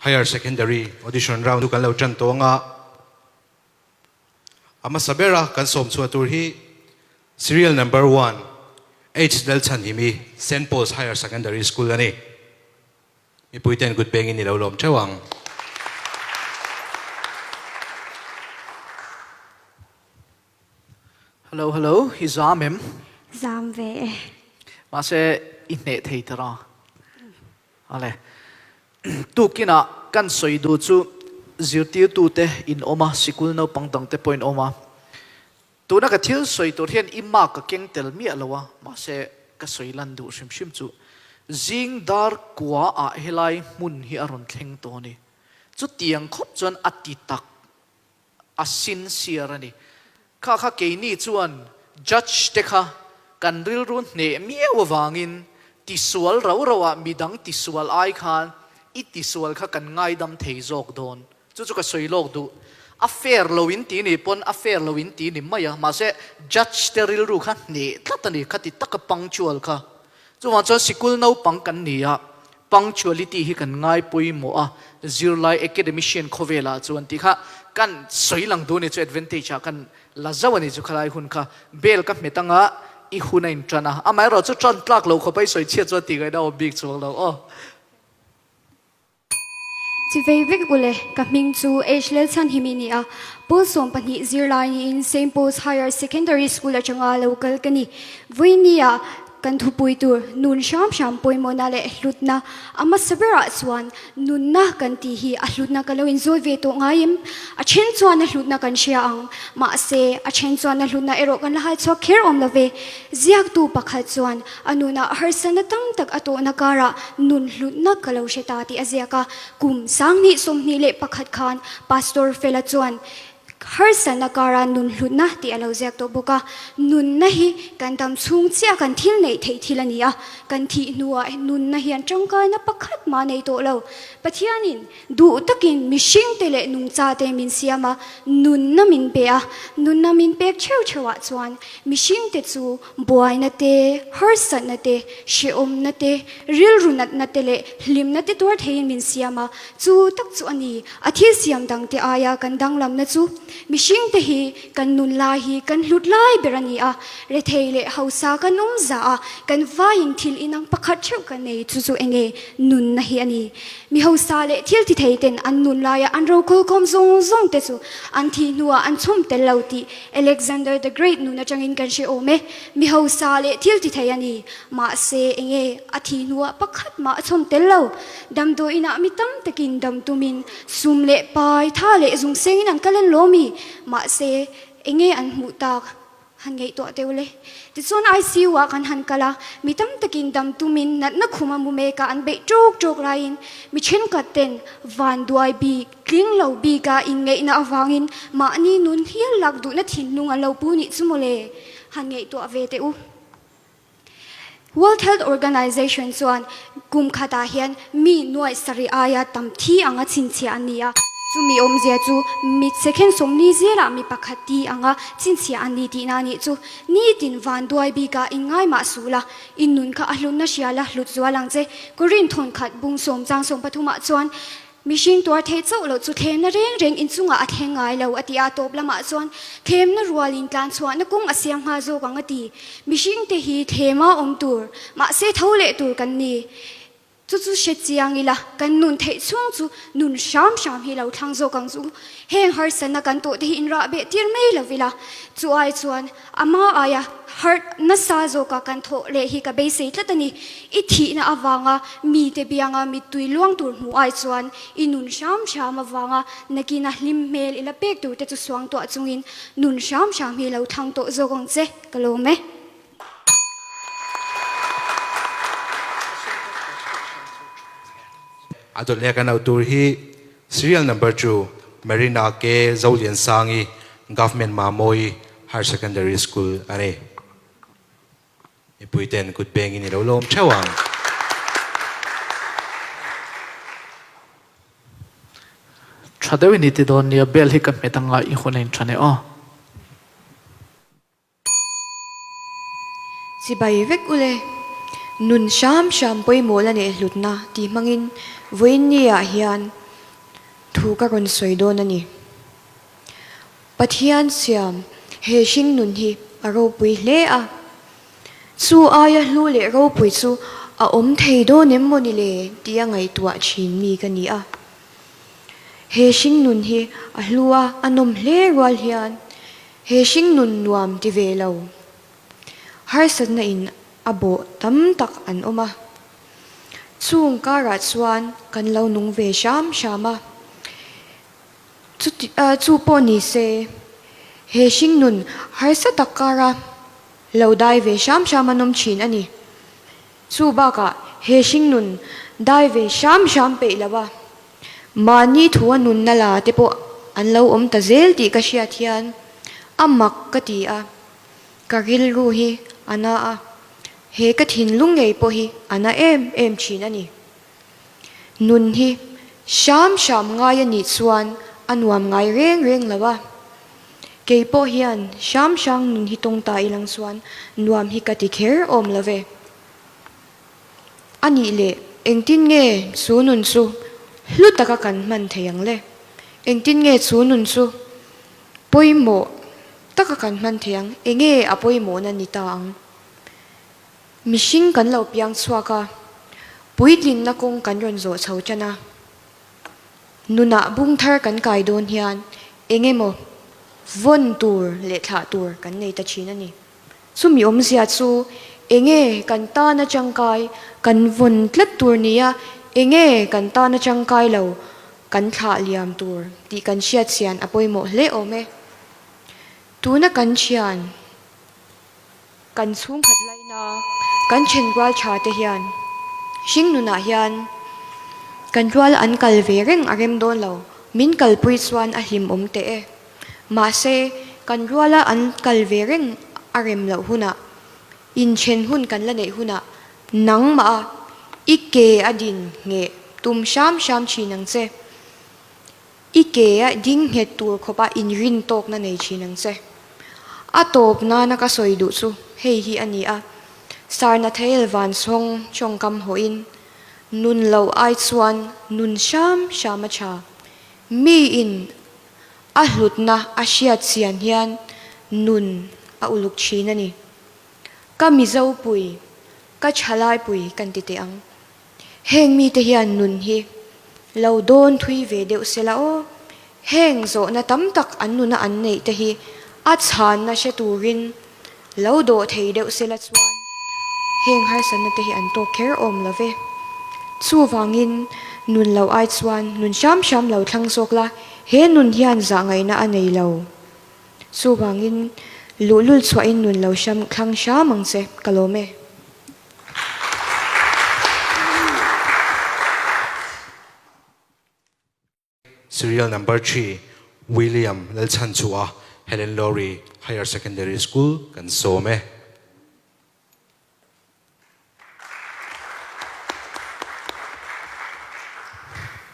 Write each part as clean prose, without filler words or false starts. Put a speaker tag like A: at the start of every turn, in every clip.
A: Higher Secondary Audition Round chu kan lo tan tawh ang a, a hmasa bera kan sawm chhuah tur hi Serial Number One H Lalchhanhimi Saint Paul's Higher Secondary School a ni. Mipuiten kut pengin i lo lawm theuh ang.
B: Hello hello, i zam em?
C: Zam ve e.
B: Mahse i hneh thei ta ra. Ale. Tukinah kan sawi duh chu zirtirtute in awm a, sikul naupang dangte pawh in awm a. Tuna ka thil sawi tur hian i mark ka keng tel miah lo a, mahse ka sawi lan duh hrim hrim chu zing dar kua ah helai hmun hi a rawn thleng tawh a ni. Chutiang khawp chuan a ti tak a sincere a ni. Kha kha keini chuan judge te kha kan rilru hneh miau avangin tisual rau rau ah midang tisual ai khan i tisual kha kan ngaidam thei zawk dawn. Chu chu ka sawi lawk duh. A fair lo in ti ni pawn a fair lo in ti ni mai a, mahse judge te rilru kha hneh tlat a ni, khati taka punctual kha. Chuvang chuan sikul naupang kan ni a, punctuality hi kan ngai pawimawh a, zirlai academician khawvelah chuan tih kha kan sawi lang duh a ni chu advantage ah kan la zauh a ni chu khalai hun kha. Bel ka hmet anga i hun a intan a, amaherawhchu chu tan tlak lo khawpa i sawi chhiat chuan tih ngaihna a awm bik chuang lo aw.
C: Chivei vek ule, ka hming chu H Lalchhanhimi ni a, Pawl 12 zirlai niin Saint Paul's Higher Secondary School atanga lo kal ka ni. Vawinia kan thupui tur nun hram hram pawimawhna leh hlutna a hmasa berah chuan nunna kan tih hi a hlutna ka lo inzawi ve tawh ngai em? A then chuan a hlutna kan hria ang, mahse a then chuan a hlutna erawh kan la hai chhuak kher awm lo ve. Ziaktu pakhat chuan A nunah harsatna tam tak a tawhna karah nun hlutna ka lo hre ta tih a ziak a. Kum 2021 khan Pastor Fela chuan harsatna kara nun hlutna tih a lo ziak tawh bawk a. Nunna hi kan dam chhung chiah kan thil neih theih thil a ni a, kan thih hnuah nunna hian tangkaina pakhat mah nei tawh lo. Pathianin Duh takin mihringte leh nungchate min siam a, nunna min pe a. Nunna min pek theuh theuhah chuan mihringte chu buaina te, harsatna te, hrehawmna te, rilru natna te leh hlimna te tuar theiin min siam a. Chu tak chu a ni, a thil siam dangte aia kan danglamna chu. Mihringte hi kan nun lai hi kan hlut lai ber a ni a, rethei leh hausa kan awm za a, kan vaiin thil inang pakhat theuh kan nei, chu chu enge nunna hi a ni. Mi hausa leh thil ti thei ten an nun laia an rokhawlkhawm zawng zawng te chu an thih hnuah an chhawm tel lo tih Alexander the Great nun atangin kan hre awm e. Mi hausa leh thil ti thei a ni. Mahse enge a thih hnuah pakhat mah a chhawm tel lo. Damdawiinah mi tam takin dam tumin sum leh pai, tha leh zung sengin an kal an lawm i. Mahse enge an hmuh tak? Han ngaihtuah deuh le. Tichuan ICU ah kan han kal a, mi tam takin dam tumin natna khum a mu mek a, an beih ṭawk ṭawk laiin mi thenkhat ten vanduai bik, tling lo bik a inngaihna avangin mahni nun hial lak duhna thinlung an lo pu nih chu mawle. Han ngaihtuah ve teh u. World Health Organization chuan kum khatah hian mi nuaih sarih aia tam thi anga chhinchhiah an ni a. Chumi awmzia chu mit second 40 zelah mi pakhat thi anga chhinchhiah an ni tihna a nih chu. Nitin vanduai bikah inngai mah suh la, i nun kha a hlutna hria la hlut zual ang che. Korin thawnkhat bung sawm chang sawm pathumah chuan Mihring tuar theih chauh loh chu thlemna reng reng inchungah a thleng ngai lo, a ti a. Tawp lamah chuan thlemna rualin tlan chhuahna kawng a siam nghal zawk ang, a ti. Mihringte hi thlema awm tur, mahse tho leh tur kan ni. Chu chu hre chiang ila, kan nun theih chhung chu nun hram hram hi lo thlang zawk ang chu. Heng harsatna kan tawhte hi inrah beh tir mai lo ila, chu ai chuan Ama aia harh nasa zawka kan thawh leh hi ka beisei tlat a ni. I thihna avanga mite bianga mittui luang tur hmuh ai chuan i nun hram hram avanga nakina hlim hmel i la pek tur te chu suang tuah chungin nun hram hram hi lo thlang tawh zawk ang che, ka lawm e.
A: A dawt leh kan auh tur hi Serial number chu Marina K Zoliansangi Government Mamawii Higher Secondary School a ni. Mipui ten kut bengin i lo lawm theuh ang.
B: Tha deuhin i ti dawn nia, bell hi ka hmet anga i hun a intha ne aw.
D: Chibai vek ule, nun hram hram pawimawh la neih hlutna tih hmangin vawiin ni ah hian. thu ka rawn sawi dawn a ni. Pathian siam he hringnun hi a ropui hle a, chu aia hlu leh ropui chu a awm thei dawn em maw ni le tia ngaihtuah thin mi ka ni a. He hringnun hi a hlu a, a nawm hle rual hian he hringnun nuam ti ve lo harsatna in a bawh tam tak an awm a. Chung karah chuan kan lo nung ve hram hram a. Chuti chu pawh ni se, he hringnun harsa tak kara lo dai ve hram hram an awm thin a ni. Chu bakah he hringnun dai ve hram hram peih lo a, mahni thu a nunna la te pawh an lo awm ta zel tih ka hriat hian a mak ka ti a, ka rilru hi a na a, he ka thinlung ngei pawh hi a na em em thin a ni. Nun hi hram hram ngai a nih chuan a nuam ngai reng reng lo a. Kei pawh hian hram hrang nun hi tawng ta ilang chuan nuam hi ka ti kher awm lo ve. A nih leh engtin nge chu nun chu hlu taka kan hman thei ang le? Engtin nge chu nun chu pawimawh taka kan hman thei ang? Enge a pawimawhna ni ta ang? Mihring kan lo piang chhuak a, puitlinna kawng kan rawn zawh chho tan a. Nunah bung thar kan kai dawn hian eng emaw vawn tur leh thlah tur kan nei ta thin a ni. Chumi awmzia chu eng nge kan tana tangkai kan vawn tlat tur nia, eng nge kan tana tangkai lo kan thlah liam tur tih kan hriat chian a pawimawh hle awm e. Tuna kan thian. Kan chhungkhat laina kan thenrual tha te hian hringnunah hian kan rual an kal ve reng a rem dawn lo, min kalpui chuan a hlim awm teh e. Mahse, kan ruala an kal ve reng a rem loh hunah, inthen hun kan la neih hunah nangmah a i ke a din ngheh tum hram hram thin ang che. I ke a ding nghet tur khawpa inrin tawkna nei thin ang che. A tawp nana ka sawi duh chu hei hi a ni a, Sarnathael Vansawng tawngkam hawhin, Nun lo ai chuan nun hram hram a tha. Miin a hlutna a hriat chian hian nun a uluk thin a ni. Ka Mizopui, ka Thalaipui kan ti teh ang. Heng mite hian nun hi lo dawn thui ve deuh se la aw. Heng zawhna tam tak an nuna an neih te hi a chhanna hre turin lo dawh thei deuh se la chuan heng harsatna te hi an tawk kher awm lo ve. Chuvangin nun lo ai chuan nun hram hram lo thlang zawk la, he nun hian zahngaihna a nei lo. Chuvangin luhlul chhuahin nun lo hram thlang hram ang che, ka lawm e.
A: Serial number xii, William Lalchhanchhuah, Helen Lowry Higher Secondary School kan sawm e.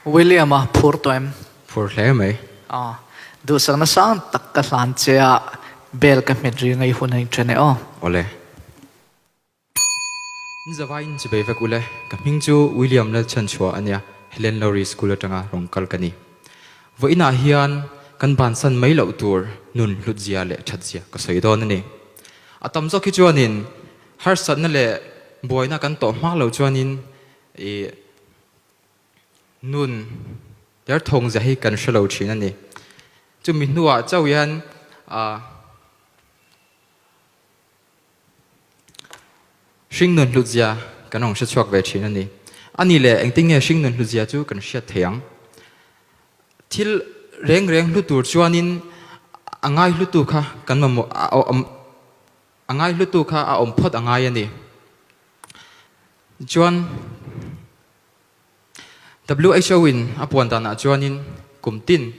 B: William a phur tawh em?
E: Phur hle mai.
B: Aw, duhsakna sang tak ka hlan che a, bell ka hmet ri ngai hun a inṭhen e aw.
E: Awle. Nizavaiin chibei vek ule, ka hming chu William Lalchhanchhuah a nia, Helen Lowry School atanga rawn kal ka ni. Vawiinah hian kan bansan mai loh tur nun hlutzia leh thatzia ka sawi dawn a ni. A tam zawk hi chuanin harsatna leh buaina kan tawh hma lo chuanin ih nun derthawng zia hi kan hre lo thin a ni. Chumi hnuah chauh hian ah. Hringnun hlutzia kan rawn hre chhuak ve thin a ni. A ni leh engtin nge hringnun hlutzia chu kan hriat thei ang? Thil reng reng hlu tur chuanin a ngai hlutu kha kan mamawh a ngai hlutu kha a awm phawt a ngai a ni. Chuan WHO in a puan danah chuanin kum tin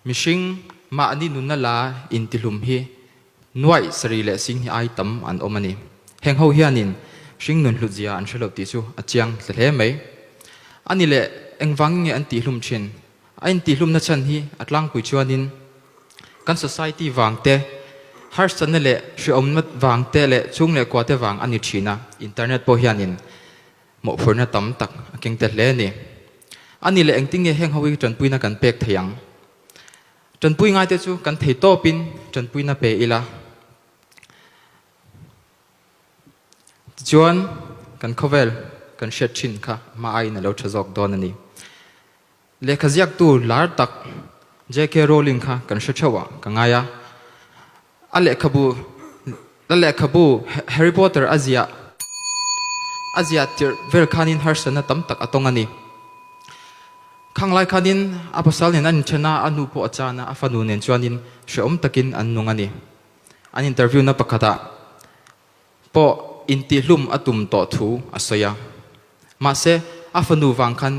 E: Mihring mahni nunna la intihlum hi nuaih sarih leh sing hi ai tam an awm a ni. Heng ho hianin hring nun hlutzia an hre lo tih chu a chiang hle hle mai. A ni leh engvangin nge an tihhlum thin? A intihlumna chhan hi a tlangpui chuanin kan society vang te, harsatna leh hrehawmna vang te leh chhung leh kua te vang a ni thin a, internet pawh hianin mawhphurhna tam tak a keng tel hle a ni. A ni leh engtin nge heng ho hi tanpuina kan pek thei ang? Tanpui ngaite chu kan thei tawpin tanpuina pe ila. Tichuan kan khawvel kan hriat thin kha hma aiin a lo tha zawk dawn a ni. Lehkha ziaktu lar tak JK Rowling kha kan hre theuh ah ka ngai a. A lehkhabu a lehkhabu Harry Potter a ziah a ziah tirh vel khanin harsatna tam tak a tawng a ni. Khang lai khanin a pasal nen an inthen a, a nu pawh a chan a, a fanu nen chuanin hrehawm takin an nung a ni. An interview na pakhatah pawh intihlum a tum tawh thu a sawi a. Mahse, a fanu vang khan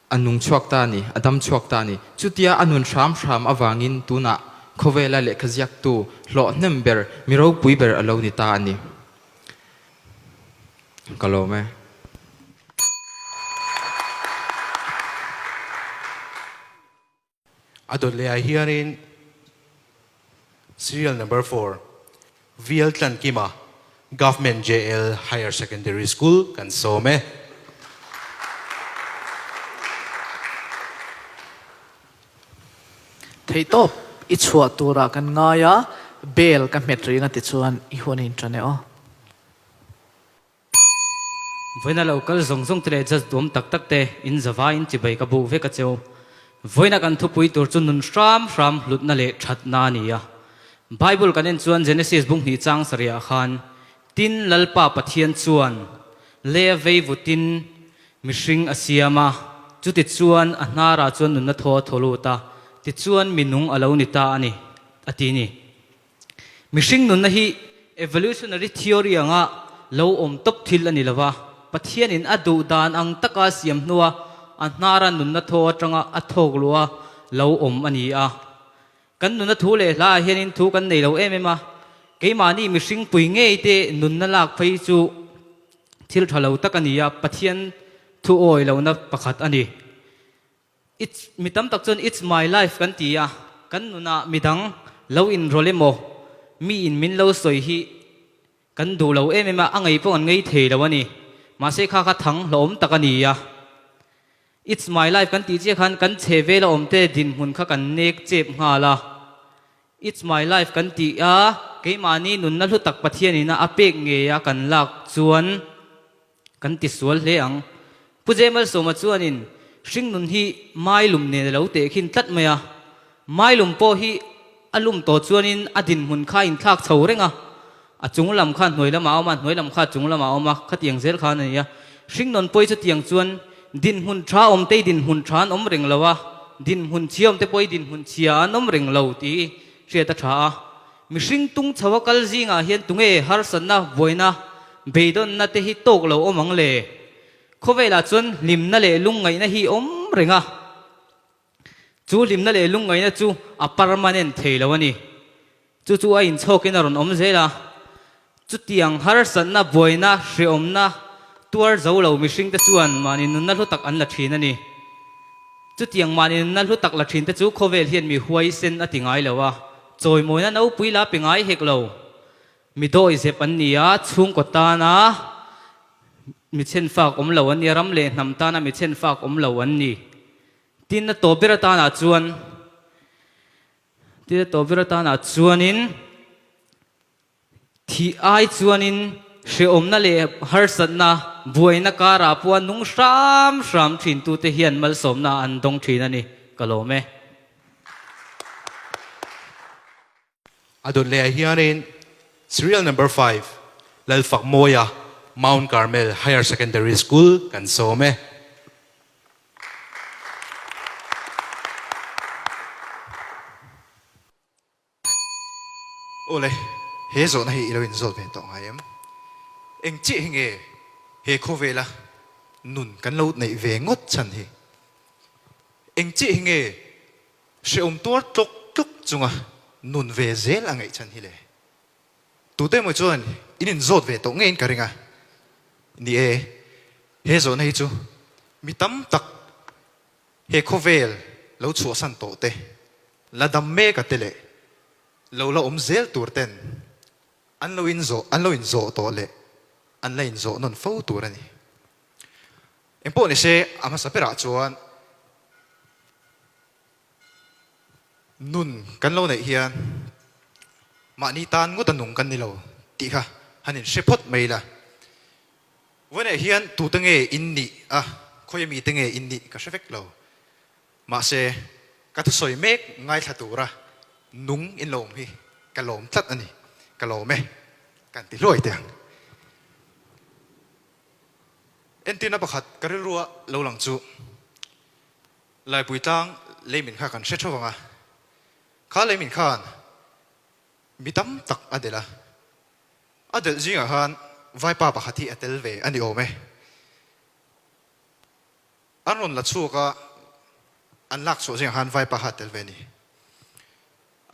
E: a nung chhuak ta a ni, a dam chhuak ta a ni. Chutia a nun hram hram avangin tunah khawvela lehkha ziaktu hlawh hnem ber, mi ropui ber a lo ni ta a ni. Ka lawm e.
A: A dawt leh ah hianin Serial Number 4, VL Tlankima, Government JL Higher Secondary School kan sawm e.
B: Theihtawp i chhuah turah kan ngai a, bell ka hmet ring a tichuan i hun a inṭan e aw.
F: Vawiina lo kal zawng zawng te leh judge duam tak tak te in zavai in chibai ka buh vek a cheu. Vawiina kan thupui tur chu nun hram hram hlutna leh thatna a ni a. Bible kan en chuan Genesis bung hnih chang sarih ah khan Tin Lalpa Pathian chuan lei a vei vutin mihring a siam a, chuti chuan a hnarah chuan nunna thaw a thaw lut a, tichuan minung a lo ni ta a ni, a ti ni. Mihring nunna hi evolutionary theory anga lo awm tawp thil a ni lo va, Pathianin a duh dan ang taka siam hnua a hnara nunna thaw atanga a thawk luh a lo awm a ni a. Kan nunna thu leh hlaah hianin thu kan nei lo em em a, keimahni mihring pui ngei te nunna lak phei chu thil tha lo tak a ni a, Pathian thu awi lohna pakhat a ni. It's, mi tam tak chuan it's my life kan ti a, kan nunah midang lo inrawlh emaw, mi in min lo sawi hi kan duh lo em em a, a ngei pawh kan ngei thei lo a ni. Mahse kha kha thang hlawhawm tak a ni a. It's my life kan tih chiah khan kan chhe vel a awm te dinhmun kha kan nek chep nghal a. It's my life kan tih a, keimahni nunna hlu tak Pathian ina a pek ngei a kan lak chuan, Kan ti sual hle ang. Pu Jemalsawma chuanin hringnun hi mailum nen a lo tehkhin tlat mai a. Mailum pawh hi a lum tawh chuanin a dinhmun kha a inthlak chho reng a. A chung lam kha hnuai lamah a awm a, hnuai lam kha a chung lamah a awm a, khatiang zel khan a ni a. Hringnawn pawh hi chutiang chuan dinhmun tha awmte hi dinhmun tha an awm reng lo a, dinhmun chhia awmte pawh hi dinhmun chhia an awm reng lo tih hriat a tha a. Mihring tung chho a kal zingah hian tunge harsatna, buaina, beidawnna te hi tawk lo awm ang le? Khawvelah chuan hlimna leh lungngaihna hi awm reng a, chu hlimna leh lungngaihna chu a permanent thei lo a ni. Chu chu a inchhawkin a rawn awm zel a, chutiang harsatna, buaina, hreawmna tuar zo lo mihringte chuan mahni nunna hlu tak an la thin a ni. Chutiang mahni nunna hlu tak la thinte chu khawvel hian mi huaisen a ti ngai lo a, Chawimawina nopui la pe ngai hek lo. Mi dawi zep an ni a, chhungkaw tana mi chhenfak awm lo an ni a, ram leh hnam tana mi chhenfak awm lo an ni. Tin, a tawp ber atanah chuan, tin, a tawp ber atanah chuanin thih ai chuanin hrehawmna leh harsatna, buaina karah pawh a nung hram hram thintute hian malsawmna an dawng thin a ni. Ka lawm e.
A: A dawt leh ah hianin Serial Number 5, Lalfakmawia, Mount Carmel Higher Secondary School kan sawm e.
G: Awle, he zawhna hi i lo inzawt ve tawh ngai em? Eng chiah hi nge he khawvela nun kan lo neih ve ngawt chhan hi? Eng chiah hi nge hrehawm tuar tlawk tlawk chunga nun ve zel a ngaih chhan hi le? Tute emaw chuan in inzawt ve tawh ngeiin ka ring a. Ni e, he zawhna hi chu mi tam tak he khawvel lo chhuahsan tawh te, la dam mek a te leh lo la awm zel tur ten an lo inzawh an lo inzawh tawh leh an la inzawh nawn fo tur a ni. Engpawh ni se, a hmasa berah chuan. Nun kan lo neih hian mahni tan ngawt a nung kan ni lo tih kha han in hre phawt mai ila. Vawiinah hian tute nge in nih a, khawi ami te nge in nih ka hre vek lo. Mahse, ka thusawi mek ngaithla tura nung in lo awm hi ka lawm tlat a ni. Ka lawm e, kan ti hluai teh ang. Entirna pakhat ka rilrua lo lang chu Laipui tlang leimin kha kan hre theuh ang a, kha leimin khan mi tam tak a delh a, a delh zingah khan vaipa pakhat hi a tel ve a ni awm e. An rawn la chhuak a, an lak chhuah zingah khan vaipa kha a tel ve a ni.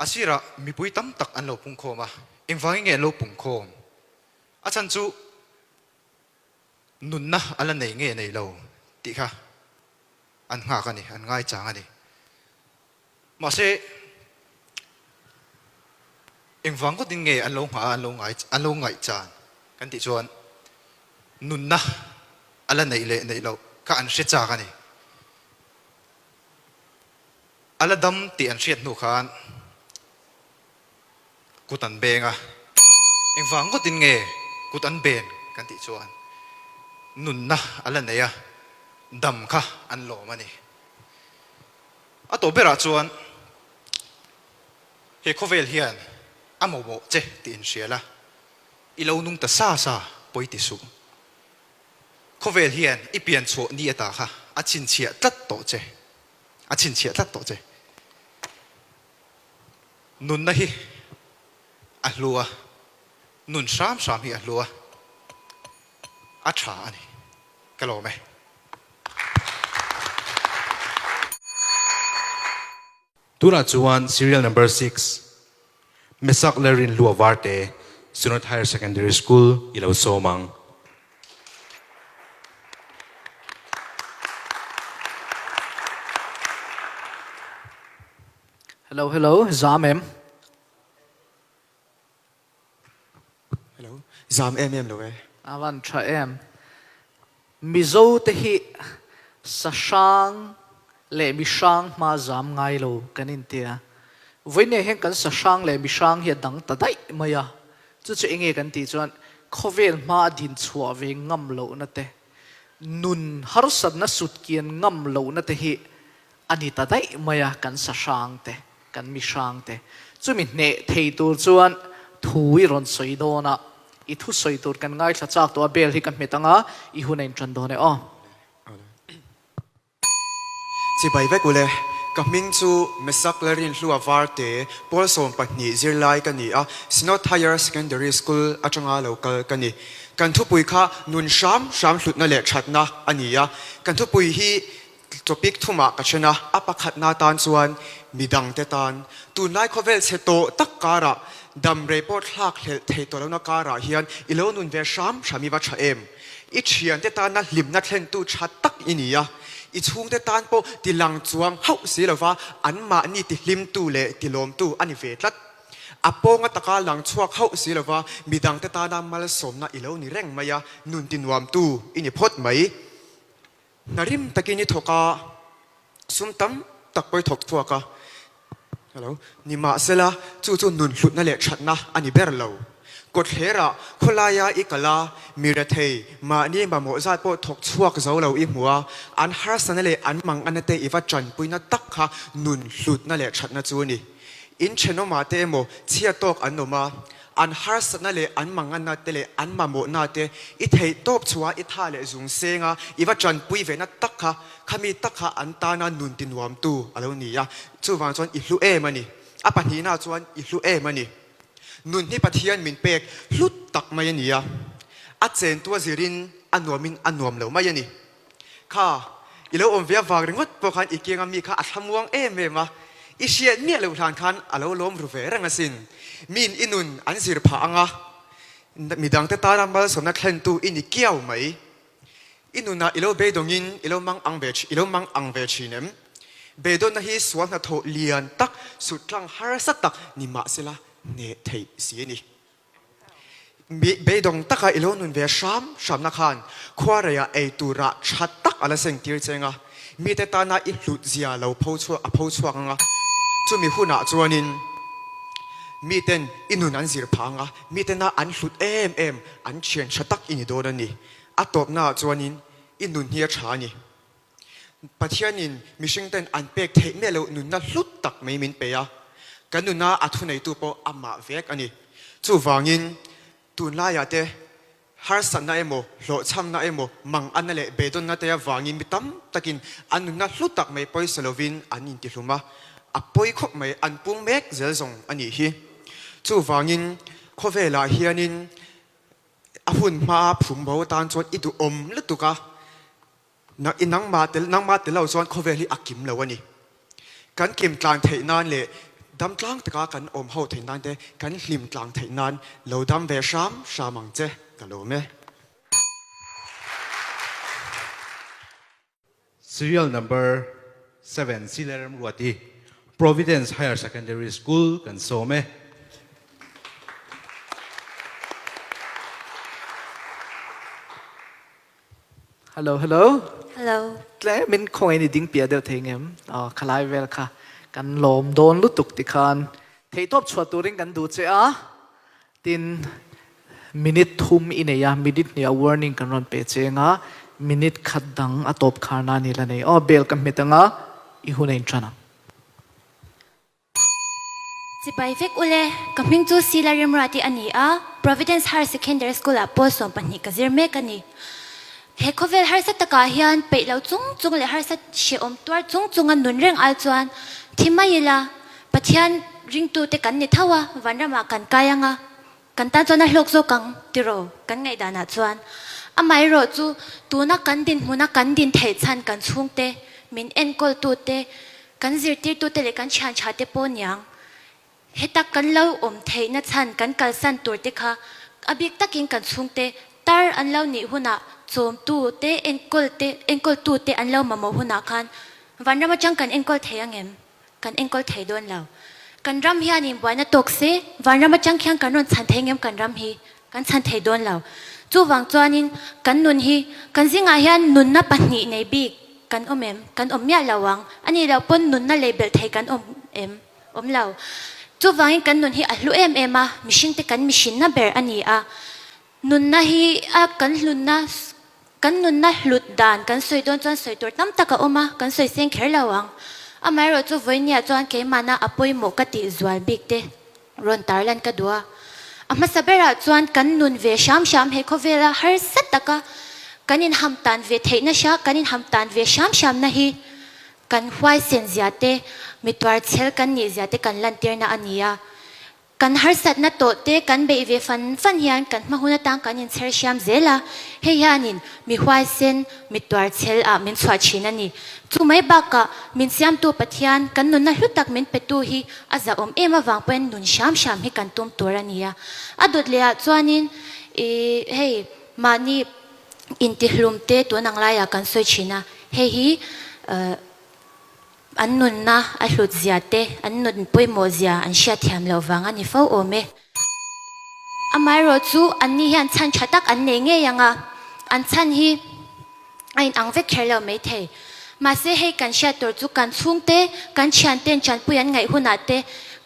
G: A sirah mipui tam tak an lo pungkhawm a, engvangin nge an lo pungkhawm? A chhan chu nunna a la nei nge nei lo tih kha an nghak a ni, an ngaichang a ni. Mahse, engvang ngawtin nge an lo nghah a, an lo ngai, an lo ngaihchan kan tih chuan nunna a la neih leh neih loh kha an hre chak a ni. A la dam tih an hriat hnu khan Kut an beng a, engvang ngawtin nge kut an ben kan tih chuan nunna a la nei a, dam kha an lawm a ni. A tawp berah chuan he khawvel hian a mamawh che tih inhria la, i lo nung ta sa sa pawi ti suh. Khawvel hian i pian chhuah ni ata kha a chhinchhiah tlat tawh che, a chhinchhiah tlat tawh che. Nunna hi a hlu a, nun hram hram hi a hlu a, a tha a ni. Ka lawm e.
A: Tunah chuan Serial Number Six, Mesak Lerin Hlua Varte, Synod Higher Secondary School i lo sawm ang.
B: Hello hello zam em?
H: Hello zam em em lo e.
B: A van tha em. Mizo te hi sa hrang leh mi hrang hma zam ngai lo kan intia. Vawiin hian kan sa hrang leh mi hrang hi a dang ta daih mai a. Chu chu enge kan tih chuan khawvel hma a din chhuah ve ngam lohna te, nun harsatna sutkian ngam lohna te hi A ni ta daih mai a, kan sa hrang te, kan mi hrang te. Chumi hneh thei tur chuan thu i rawn sawi dawn a, i thu sawi tur kan ngaithla chak tawh a, bell hi ka hmet ang a, i hun a intan dawn e aw.
H: Chibai vek ule, ka hming chu Mesak Larinhlua Varte, Pawl 12 zirlai ka ni a, Synod Higher Secondary School atanga lo kal ka ni. Kan thupui kha nun hram hram hlutna leh thatna a ni a, kan thupui hi Topic thumah ka then a, a pakhatna tan chuan midangte tan tunlai khawvel chhe tawh tak karah dam rei pawh thlak hlelh thei tawh lohna karah hian i lo nun ve hram hram i va tha em? I thiante tana hlimna thlentu tha tak i ni a, i chhungte tan pawh ti lang chuang hauh si lova anmahni ti hlimtu leh ti lawmtu a ni ve tlat. A pawnga taka lang chhuak hauh si lova midangte tana malsawmna i lo ni reng mai a, nun ti nuamtu i ni phawt mai. Hna rim takin i thawk a, sum tam tak pawh i thawk chhuak a, hello, nimahsela chu chu nun hlutna leh thatna a ni ber lo. Kawtthlerah khawlaia i kal a, mi rethei, mahni mamawh zat pawh thawk chhuak zo lo i hmu a, an harsana leh an mangana te i va tanpuina tak kha nun hlutna leh thatna chu a ni. In thenawmah te emaw chhia tawk an awm a, An harsatna leh an manganna te leh an mamawhna te i theih tawp chhuah i tha leh zung seng a, i va tanpui ve na tak kha, khami tak kha an tana nun ti nuamtu a lo ni a, chuvang chuan i hlu em a ni. A pahnihna chuan i hlu em a ni. Nun hi Pathian min pek hlut tak mai a ni a, a chentu a zirin a nuamin a nuam lo mai a ni. Kha, i lo awm ve avang ringawt pawh khan i kianga mi kha a thlamuang em em a, i hriat miah loh hlan khan a lo lawm ru ve reng asin. Miin i nun an zir phah ang a, midangte tana malsawmna thlentu i ni kiau mai. I nunah i lo beidawngin i lo mang ang ve i lo mang ang ve thin em? Beidawnna hi sual hnathawh lian tak, suttlang harsa tak ni mahsela hneh theih si a ni. Beidawng taka i lo nun ve hram hramna khan khuareiah ei turah tha tak a la seng tir cheng a, mite tana i hlut zia lo pho chhuak a pho chhuak ang a. Chumi hunah chuanin miten i nun an zir phang a, mitena an hlut em em, an thian tha tak i ni dawn a ni. A tawpnaah chuanin i nun hi a tha a ni. Pathianin mihringten an pek theih miah loh nunna hlut tak mai min pe a, kan nuna a thuneitu pawh amah vek a ni. Chuvangin tunlaiah te Harsatna emaw, hlawhchhamna emaw, manganna leh beidawnna te avangin mi tam takin an nunna hlu tak mai pawisa lovin an intihlum a, a pawi khawp mai, an pung mek zel zawng a nih hi. Chuvangin khawvelah hianin a hun hmaa phum bo atan chuan i duhawm lutuk a, I nangmah tel nangmah tel lo chuan khawvel hi a kim lo a ni. Kan kim tlang theih nan leh dam tlang taka kan awm ho theih nan te, kan hlim tlang theih nan lo dam ve hram hram ang che ka lawm e.
A: Serial number 7 Silerem Ruati, Providence Higher Secondary School kan sawm e.
B: Hello hello.
I: Hello.
B: Tlemin khawngaih ni ding piah deuh thei ngem? Aw khalai vel kha kan lawm dawn lutuk tikhan theihtawp chhuah turin kan duh che a, tin minute thum i nei a, minute hnih ah warning kan rawn pe che anga minute khat dang a tawp khar nan i la nei. Aw bell ka hmet anga i hun a inṭan ang.
I: Chibai vek ule, ka hming chu Sila Rimruati a ni a, Providence Higher Secondary School ah pawl 12 ka zir mek a ni. He khawvel harsa takah hian peih lo chung chung leh harsa hrehawm tuar chung chunga nun reng ai chuan thi mai ila, Pathian ringtute kan ni tho a, vanramah kan kai anga, Kan tan chuan a hlawk zawk ang tiraw kan ngaihdanah chuan. Amaherawh chu tuna kan dinhmuna kan din theih chhan kan chhungte, min enkawltute, kan zirtirtute leh kan thianthate pawh niang. Heta kan lo awm theihna chhan kan kalsan turte kha a bik takin kan chhungte tar an lo nih hunah chawmtute, enkawlte, enkawltute an lo mamawh hunah khan vanram atang kan enkawl thei ang em? Kan enkawl thei dawn lo. Kan ram hianin buaina tawk se, vanram atang khian kan rawn chhan thei ngem kan ram hi kan chhan thei dawn lo. Chuvang chuanin kan nun hi kan zingah hian nunna pahnih nei bik kan awm em? Kan awm miah lo ang. A nih loh pawn nunna lei belh thei kan awm em? Awm lo. Chuvangin kan nun hi a hlu em em a, mihringte kan mihrinna ber a ni a. Nunna hi a kan hlunna, kan nunna hlut dan kan sawi dawn chuan sawi tur tam tak a awm a, kan sawi seng kher lo ang. Amaherawh chu vawinia chuan keimahna a pawimawh ka tih zual bik te rawn tarlan ka duh a. A hmasa berah chuan kan nun ve hram hram he khawvela harsa taka kan inham tan ve theihna hria kan inham tan ve hram hramna hi kan huaisen zia te, mi tuarchhel kan nih zia te kan lantirna a ni a. Kan harsatna tawh te kan beih ve fan fan hian kan hma hun atang kan inchher hriam zel a, hei hianin mi huaisen, mi tuarchhel ah min chhuah thin a ni. Chu mai bakah min siamtu Pathian kan nunna hlu tak min petu hi a zahawm em avang pawhin nun hram hram hi kan tum tur a ni a. A dawt leh ah chuanin ih hei mahni intihlum te tun ang laiah kan sawi thin a, hei hi eh. An nunna a hlut zia te, an nun pawimawh zia an hriat thiam loh vang a ni fo awm e. Amaherawh chu anni hian chhan tha tak an nei ngei ang a, an chhan hi a inang vek kher lo maithei. Mahse hei kan hriat tur chu kan chhungte, kan thianten chanpui an ngaih hunah te,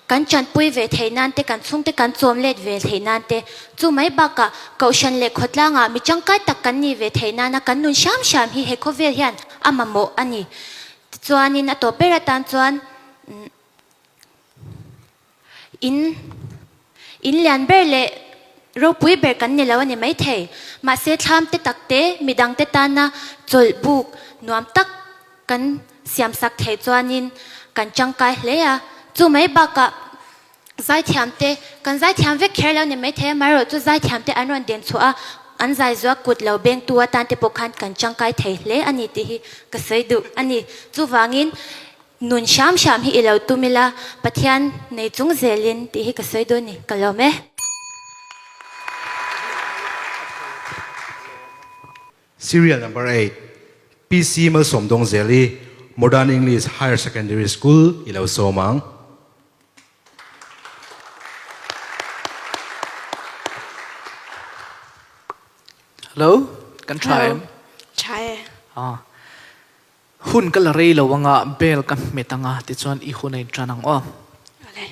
I: kan chanpui ve theih nan te, kan chhungte kan chawm let ve theih nan te, chu mai bakah Kohhran leh khawtlangah mi tangkai tak kan nih ve theih nana kan nun hram hram hi he khawvel hian a mamawh a ni. Tichuanin a tawp ber atan chuan in in lian ber leh ropui ber kan ni lo a ni maithei. Mahse thlam te tak te midang te tana chawlh buk nuam tak kan siam sak theih chuanin kan tangkai hle a. Chu mai bakah Zaithiam te, kan zaithiam vek kher lo ni maithei a, amaherawh chu zaithiam te an rawn den chhuah a, an zai zuah kut lo bengtu atan te pawh khan kan tangkai thei hle a ni tih hi ka sawi duh a ni. Chuvangin nun hram hram hi i lo tum ila, Pathian nei chung zelin tih hi ka sawi duh a ni, ka lawm e.
A: Serial number 8, PC Malsawmdawngzeli, Modern English Higher Secondary School i lo sawm ang.
B: Hello, kan tha em?
J: Tha e.
B: Ah. Hun ka la rei lo anga bell ka hmet anga tichuan i hun a intan ang aw.
J: Awle.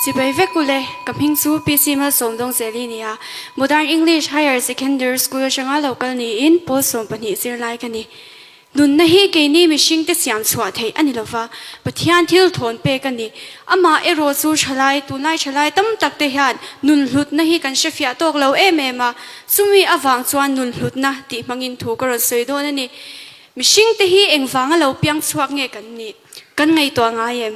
J: Chibai vek ule, ka hming chu PC Malsawmdawng Zeli nia. Modern English Higher Secondary School atanga lo kal niin pawl 12 zirlai ka ni. Nunna hi keini mihringte siam chhuah theih a ni lova, Pathian thil thawn pek a ni. Amah erawh chu thalai, tunlai thalai tam tak te hian nun hlutna hi kan hrefiah tawk lo em em a, chumi avang chuan nun hlutna tih hmangin thu ka rawn sawi dawn a ni. Mihringte hi engvanga lo piang chhuak nge kan nih? Kan ngaihtuah ngai em?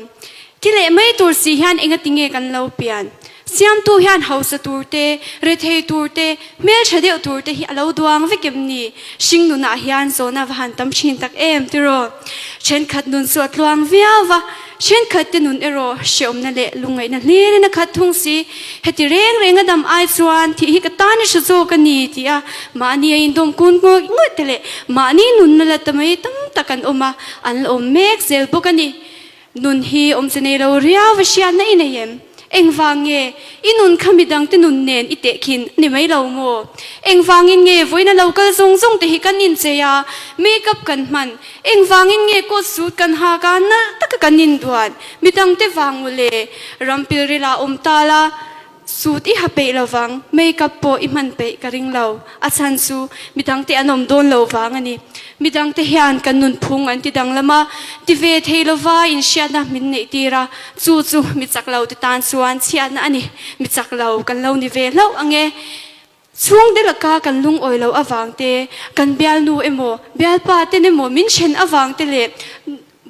J: Ti leh mai tur si hian engati nge kan lo pian? Siamtu hian hausa tur te, rethei tur te, hmeltha deuh tur te hi a lo duang vek em ni? Hring nunah hian zawhna va han tam thin tak em tiraw? Thenkhat nun chu a tluang viau va, thenkhat te nun erawh hreawmna leh lungngaihna hlirin a khat thung si. Heti reng reng a dam ai chuan thih hi ka tan i hre zawk a ni ti a mahni a indawm kun ngawih ngawih te leh mahni nunna la ta mai tam tak an awm a, an la awm mek zel bawk a ni. Nun hi awmze nei lo riau a hriatna i nei em? Engvang nge i nun kha midangte nun nen i tehkhin a ni mai lo maw? Engvangin nge vawiina lo kal zawng zawng te hi kan inchei a, make-up kan hman? Engvangin nge coat suit kan hak a, nalh taka kan induan? Midangte vang mawle, ram pilrilah awm ta la, Suit i ha peih lo vang, make-up pawh i hman peih ka ring lo. A chhan chu midangte an awm dawn lo vang a ni. Midangte hian kan nunphung an ti danglam a, ti ve thei lova inhriatna min neih tir a, chu chu mi chak lo te tan chuan chhiatna a ni. Mi chak lo kan lo ni ve hlauh ang e. Chhungte laka kan lungawi loh avang te, kan bialnu emaw, bialpa ten emaw min then avang te leh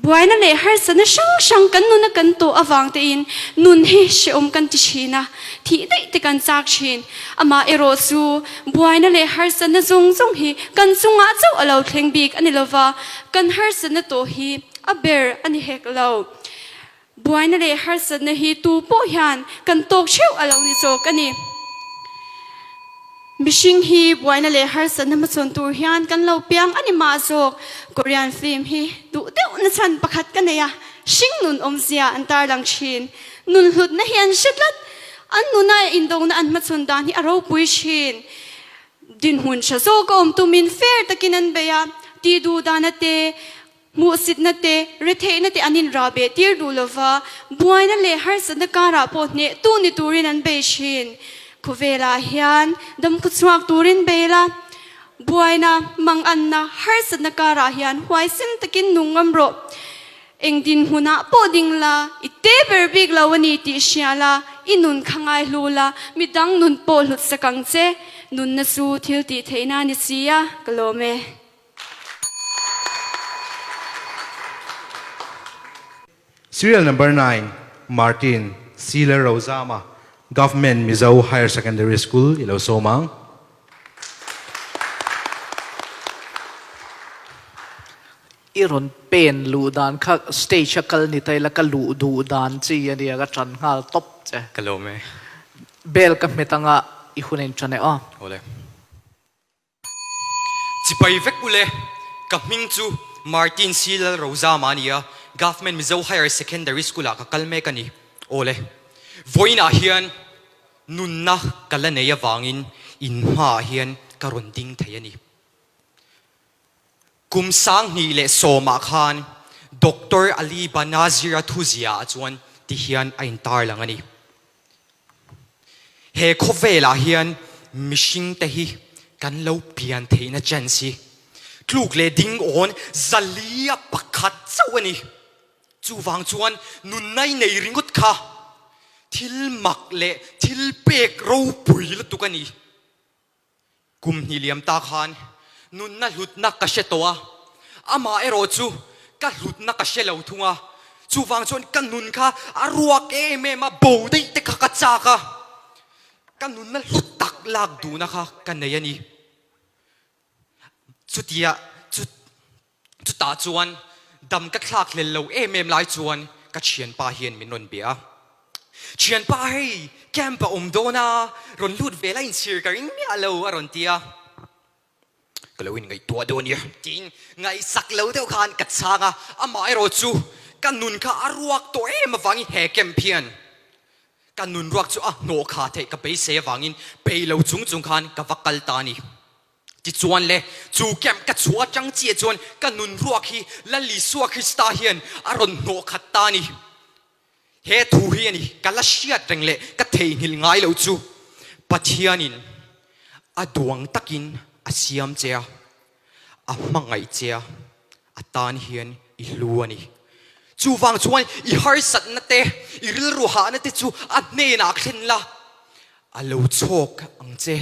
J: buaina leh harsatna hrang hrang kan nuna kan tawh avang tein nun hi hrehawm kan ti thin a, thih daih te kan chak thin. Amah erawh chu buaina leh harsatna zawng zawng hi kan chungah chauh a lo thleng bik a ni lova, kan harsatna tawh hi a ber a ni hek lo. Buaina leh harsatna hi tu pawh hian kan tawk theuh a lo ni chawk a ni. Mihring hi buaina leh harsatna hmachhawn tur hian kan lo piang a ni mah zawk. Korean film hi duh deuh na chhan pakhat ka nei a, hring nun awmzia an tarlang thin. Nun hlutna hi an hre tlat. An nuna indona an hmachhawn dan hi a ropui thin. Dinhmun tha zawk a awm tumin fair takin an bei a, tih duh dana te, Hmuhsitna te, retheihna te an inrah beh tir duh lova, buaina leh harsatna karah pawh hnehtu ni turin an bei thin. Khawvelah hian damkhawchhuak turin bei la, buaina, manganna, harsatna karah hian huaisen takin nung ngam rawh. Eng dinhmunah pawh ding la, i te ber bik lo a ni tih hria la, i nun kha ngai hlu la, midang nun pawh hlut sak ang che. Nunna chu thil tih theihna a ni si a, ka lawm e.
A: Serial number 9, Martin Sealer Rozama, Government Mizo Higher Secondary School, i lo sawm ang.
B: I rawn pen luh dan kha stage a kal ni ta ila ka luh duh dan chi a nia ka ṭan nghal tawp che.
E: Ka lawm e.
B: Bell ka hmet anga i hun a inṭan e aw.
E: Awle. Chipai vek ule, ka hming chu Martin C. Lalrozama a ni a, Government Mizo Higher Secondary School ah ka kal mek a ni. Awle, vawiinah hian nunna ka la nei avangin in hmaah hian ka rawn ding thei a ni. Kum 2010 ah khan Doctor Ali Banazir-a thuzia ah chuan tihian a intarlang a ni. He khawvelah hian mihringte hi kan lo pian theihna chance hi tluk leh ding awn zalia pakhat chauh a ni. Chuvang chuan nunnai nei ringawt kha thil mak leh thil pek ropui lutuk a ni. Kum hnih liam ta khan nunna hlutna ka hre tawh a, amah erawh chu ka hlutna ka hre lo thung a, chuvang chuan ka nun kha a ruak em em a, bo daih te kha ka chak a, ka nunna hlut tak lak duhna kha ka nei a ni. Chutia chu Chutah chuan dam ka thlak hlel lo em em lai chuan ka thianpa hian min rawn bia a, Thianpa hei camp a awm dawn a, rawn lut ve la inchhir ka ring miah lo a rawn ti a. Ka lo inngaihtuah dawn nia tiin ngaihsak lo deuh khan ka chhang a, amah erawh chu ka nun kha a ruak tawh em avangin he camp hian ka nun ruak chu a hnawh kha theih ka beisei avangin peih lo chung chung khan ka va kal ta a ni. Tichuan le, chu camp ka chhuah atang chiah chuan ka nun ruak hi Lal Isua Krista hian a rawn hnawh khat ta a ni. He thu hi a ni, ka la hriat reng leh ka theihnghilh ngai lo chu Pathianin a duang takin a siam che a, a hmangaih che a, a tan hian i hlu a ni. Chuvang chuan i harsatna te, i rilru hahna te chu a hnenah thlen la, a lo chhawk ang che.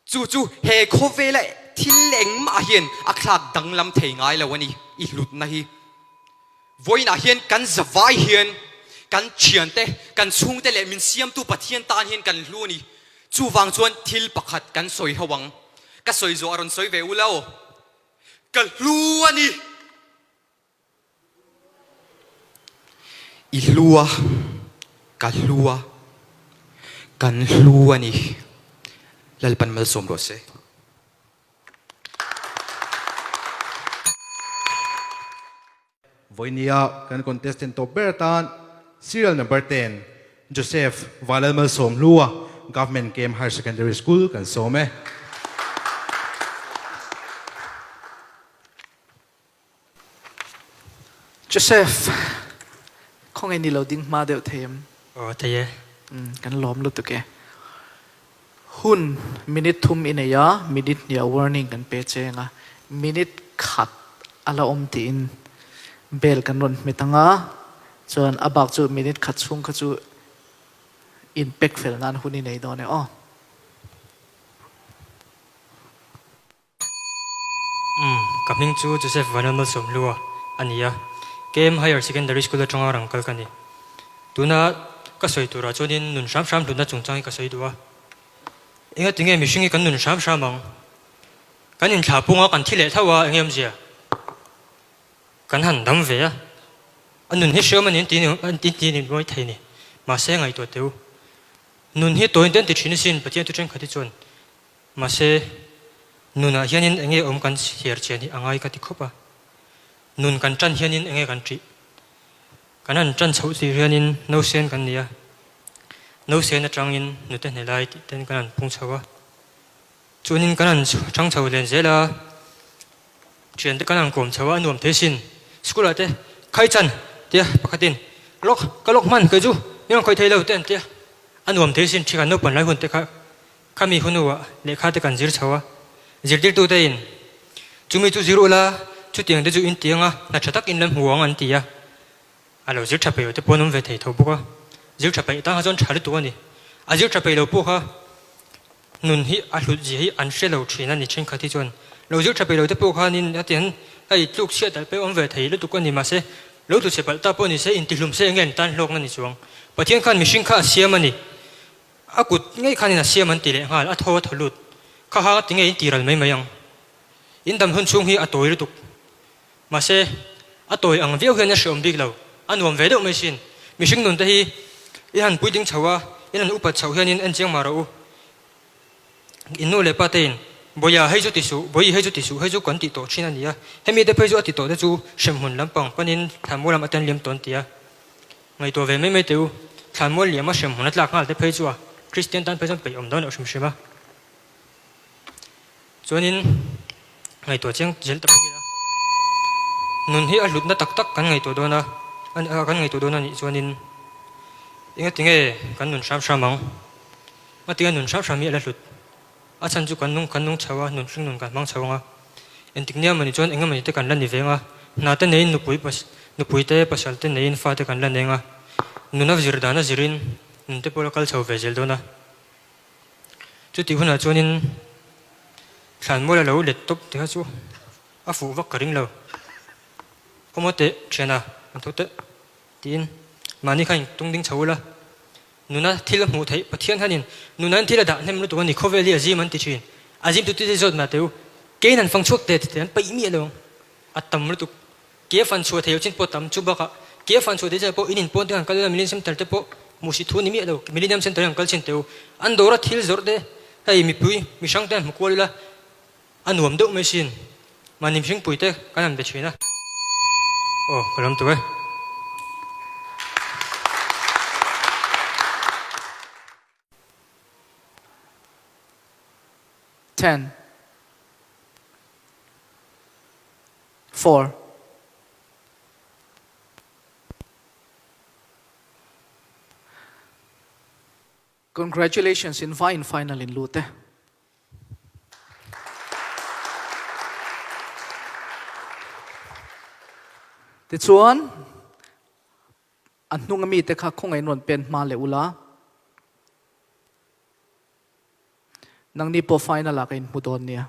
E: Chu chu he khawvela thil engmah hian a thlak danglam thei ngai lo a ni, i hlutna hi. Vawiinah hian kan zavai hian kan thiante, kan chhungte leh min siamtu Pathian tan hian kan hlu a ni. Chuvang chuan thil pakhat kan sawi ho ang. Ka sawi zawh a rawn sawi ve ula aw. Ka hlu a ni. I hlu a, ka hlu a, kan hlu a ni. Lalpan malsawm rawh se.
A: Vawinia kan contestant tawp ber atan serial number 10 Joseph Vanlalmalsawm Hlua Government Camp Higher Secondary School kan sawm e.
B: Joseph, khawngaih ni lo ding hma deuh thei em?
F: Aw, thei e.
B: Umm, kan lawm lutuk e. Hun minute thum i nei a, minute hniah warning kan pe che ang a, minute khat a la awm tiin bell kan rawn hmet ang a, chuan a bak chu minute khat chhung kha chu in pack fel nan hun i nei dawn e aw.
F: Umm, ka hming chu Joseph Vanlalmalsawmhlua a ni a, KM Higher Secondary School atanga rang kal ka ni. Tuna ka sawi turah chuanin nun hram hram hlutna chungchang hi ka sawi duh a. Engatinge mihring hi kan nun hram hram ang? Kan inthlah punga kan thi leh tho a, enge awmzia? Kan han dam ve a, a nun hi hreawm a ni an ti ni mawi thei ni. Mahse ngaihtuah teh u, nun hi tawiin te an ti thin asin Pathian thu thenkhat hi chuan. Mahse, nunah hianin enge awm kan chhiar chian hi a ngai ka ti khawp a. Nun kan tan hianin enge kan ṭih? Kan han tan chhoh tih hianin nausen kan ni a, nausen aṭangin nute hne lai tih ten kan han pung chho a. Chuanin kan han ṭhang chho len zel a, ṭhiante kan han kawm chho a, a nuam thei sin. School ah te khai chan tia pakhatin lawk ka lawk hman kei chu min rawn khawih thei lo te an tia, a nuam thei sin ṭhi kan naupan lai hun te kha. Khami hunuah lehkha te kan zir chho a, zirtirtute in, Chumi chu zir ula, chutiang te chu in ti anga hna tha tak in la hmu ang an ti a. A lo zir tha peih lo te pawh an awm ve thei tho bawk a, zir tha peih tan kha chuan tha lutuk a ni. A zir tha peih lo pawh kha nun hi a hlut zia hi an hre lo thin a ni thenkhat hi chuan. Lo zir tha peih lo te pawh khanin a tiang hei tluk chhiat dalh pawh awm ve thei lutuk a ni mahse lo tlu chhe palh ta pawh ni se intihlum se enge an tan hlawkna ni chuang. Pathian khan mihring kha a siam a ni. A kut ngei khanin a siam an ti leh nghal, a thaw a thaw lut. Kha ha ti ngei in ti ral mai mai ang. In dam hun chhung hi a tawi lutuk. Mahse, a tawi ang viau hian a hreawm bik lo, a nuam ve deuh mai sin. Mihring nun te hi i han puitling chho a, in han upat chhoh hianin en chiang mah rawh u. In nu leh pa te in, Bawiha hei chu ti suh, Bawihi hei chu ti suh, hei chu kan tih tawh thin a ni a. Hemi te phei chu a ti tawh te chu hremhmun lampang panin thlanmual lam atan liam tawn ti a. Ngaihtuah ve mai mai teh u, thlanmual liam a hrem hmun a tlak nghal te phei chu a Kristian tan phei chuan peih awm dawn loh hrim hrim a. Chuanin ngaihtuah chiang zel ta bawk ila, nun hi a hlutna tak tak kan ngaihtuah dawn a, kan ngaihtuah dawn a nih chuanin engatinge kan nun hram hram ang? Ngatinge nun hram hram hi a la hlut? A chhan chu kan nung kan nung chho a, nun hring nun kan hmang chho ang a. Engtik nia mawni chuan eng emawni te kan la ni veng a, hna te neiin nupui nupui te pasal te neiin fa te kan la neng a. Nuna zir dana zirin nun te pawh la kal chho ve zel dawn a. Chutih hunah chuanin thlanmual a lo let tawp te kha chu a fuh vak ka ring lo. Kawmaw teh thiana an tho teh tiin mahni kha in tung ding chho ula. Nuna thil a hmuh theih Pathian hianin nuna in thil a dah hnem lutuk a ni, khawvel hi a zim an ti thin. A zim tute te zawt mah teh u, keiin an fang chhuak teh tete an paih miah lo ang. A tam lutuk. Ke a fan chhuah theih loh chin pawh tam, chu bakah ke a fan chhuah theih chin pawh in inpawn te han kal ila Millennium Center te pawh hmuh si thu a ni miah lo, Millennium Center hi han kal chin teh u. An dawra thil zawrh te hei mipui mi hrang te han hmu kual ila a nuam deuh mai sin. Mahni mihringpui te kan han be thin a. Aw, ka lam tur e.
B: 10. Ten. Four. Congratulations in vain final in lut e. Tichuan, a hnung ami te kha khawngaih in rawn pen hma leh ula. Nangni pawh final ah ka inhmu dawn nia.